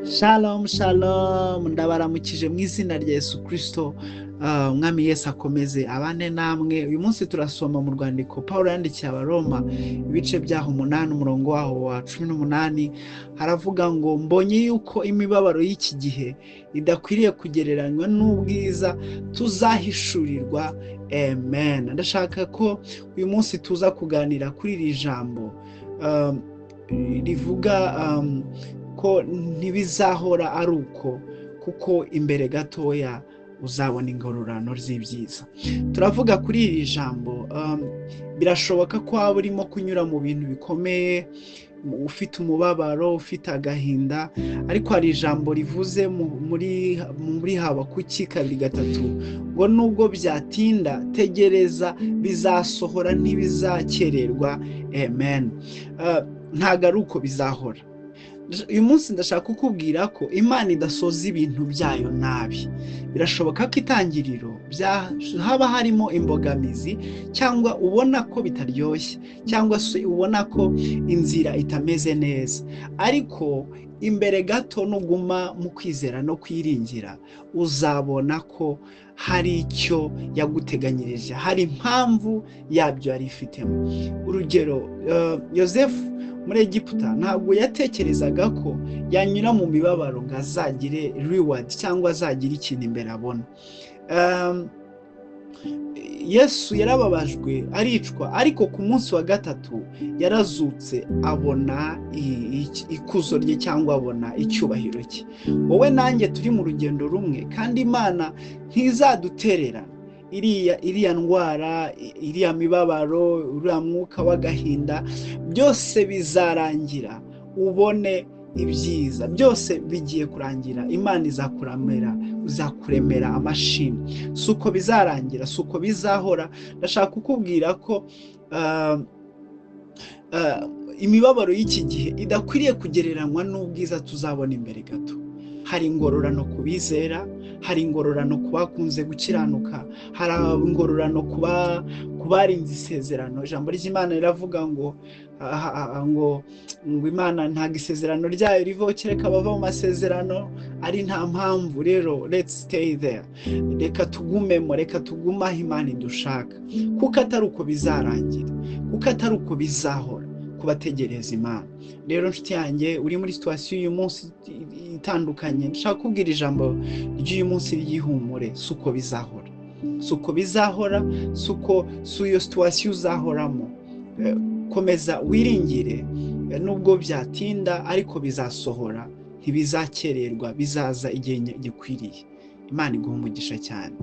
Shalom shalom, ndabaramukije mu izina rya Yesu Kristo. Umwami Yesu akomeze abane namwe. Uyu munsi turasoma mu rwandiko Pawulo yandikiye Abaroma, ibice byaho 8, umurongo waho wa 18, haravuga ngo: mbonye yuko imibabaro y'iki gihe idakwiriye kugereranywa n'ubwiza tuzahishurirwa. Amen. Ndashaka ko uyu munsi tuza kuganira kuri iri jambo rivuga ko ntibizahora ari uko, kuko imbere gatoya uzabona ingororano z'ibyiza. Turavuga kuri iri jambo. Birashoboka ko waba urimo kunyura mu bintu bikomeye, ufite umubabaro, ufite agahinda, ariko hari ijambo rivuze muri Habakuki 2:3 ngo: nubwo byatinda, tegereza, bizasohora, ntibizakererwa. Amen. Ntabwo ari uko bizahora. Uyu munsi ndashaka kukubwira ko Imana idasoza ibintu byayo nabi. Birashoboka ko itangiriro haba harimo imbogamizi, cyangwa ubona ko bitaryoshye, cyangwa se ubona ko inzira itameze neza, ariko imbere gato nuguma mu kwizera no kwiringira, uzabona ko hari icyo yaguteganyirije, hari impamvu yabyo yari ifitemo. Urugero, Yosefu muri Egiputa ntabwo yatekerezaga ko yanyura mu mibabaro ngo azagire reward cyangwa azagire ikintu imbere abona. Yesu yarababajwe aricwa, ariko ku munsi wa gatatu yarazutse, abona ikuzo rye cyangwa abona icyubahiro cye. Wowe nanjye turi mu rugendo rumwe, kandi Imana ntizadutererana. Iriya ndwara, iriya mibabaro, uriya mwuka w'agahinda, byose bizarangira ubone ibyiza. Byose bigiye kurangira, Imana izakuremera amashimwe. Si uko bizarangira, si uko bizahora. Ndashaka kukubwira ko imibabaro y'iki gihe idakwiriye kugereranywa n'ubwiza tuzabona imbere gato. Hari ingororano ku bizera, hari ingororano ku bakunze gukiranuka, hari ingororano ku barinze isezerano. Ijambo ry'Imana riravuga ngo ngo Imana ntabwo isezerano ryayo rivaho kereka abava mu masezerano ari nta mpamvu. Rero let's stay there, reka tugumemo, reka tugume aho Imana idushaka, kuko atari uko bizarangira, kuko atari uko bizahora kubategereza Imana. Rero nshuti yanjye uri muri situation y'uyu munsi itandukanye, ndashaka kubwira ijambo ry'uyu munsi ry'ihumure. Si uko bizahora, si uko bizahora, si uko, si iyo situation uzahoramo. Komeza wiringire, nubwo byatinda ariko bizasohora, ntibizakererwa, bizaza igihe gikwiriye. Imana iguha umugisha cyane.